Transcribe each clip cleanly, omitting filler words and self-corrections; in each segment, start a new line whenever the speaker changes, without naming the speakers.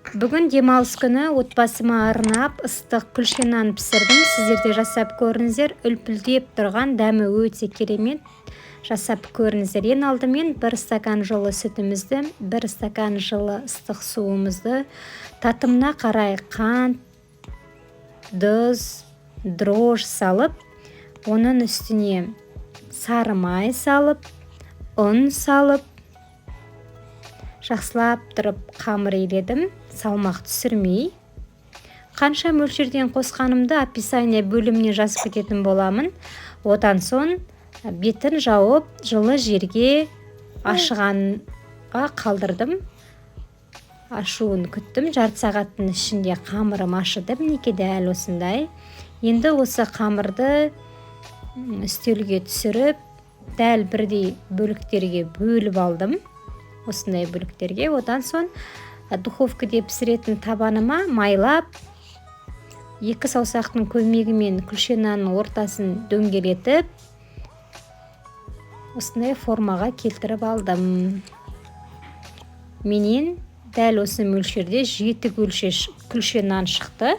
Бүгін демалыс күні отбасыма арнап ыстық күлше нан пісірдім. Сіздер де жасап көріңіздер. Үлпілдеп тұрған, дәмі өте керемет. Жасап көріңіздер. Ең алдымен 1 стакан жылы сүтімізді, 1 стакан жылы ыстық суымызды, татымына қарай қант, тұз, дрожжи салып, оның үстіне сары май салып, ұн салып, жақсылап тұрып қамыр иледім, салмақ түсірмей. Қанша мөлшерден қосқанымды описание бөліміне жазып кететін боламын. Одан соң бетін жауып, жылы жерге ашығанға қалдырдым, ашуын күттім. Жарты сағаттың ішінде қамырым ашыды, мінекей, дәл осындай. Енді осы қамырды үстелге түсіріп, дәл бірдей бөліктерге бөліп алдым, осындай бөліктерге. Одан соң духовкаде пісіретін табаныма майлап, екі саусақтың көмегімен күлше нанның ортасын дөңгелетіп, осындай формаға келтіріп алдым. Менен дәл осы мөлшерде жеті күлше нан шықты.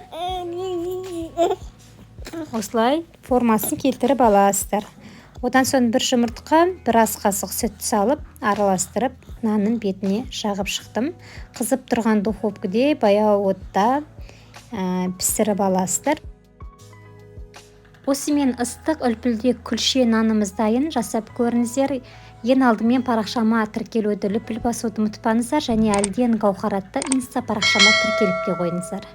Осылай формасын келтіріп аласыздар. Одан соң бір жұмыртқа, бір ас қасық сүт салып, араластырып, нанның бетіне жағып шықтым. Қызып тұрған духовкаде баяу отта пісіріп аласыздар. Осымен ыстық үлпілдек күлше нанымыз дайын. Жасап көріңіздер. Ең алдымен парақшама тіркелуді, лүпіл басуды ұмытпаңыздар және Әлден Гауһар атты инста парақшама тіркеліп те қойыңыздар.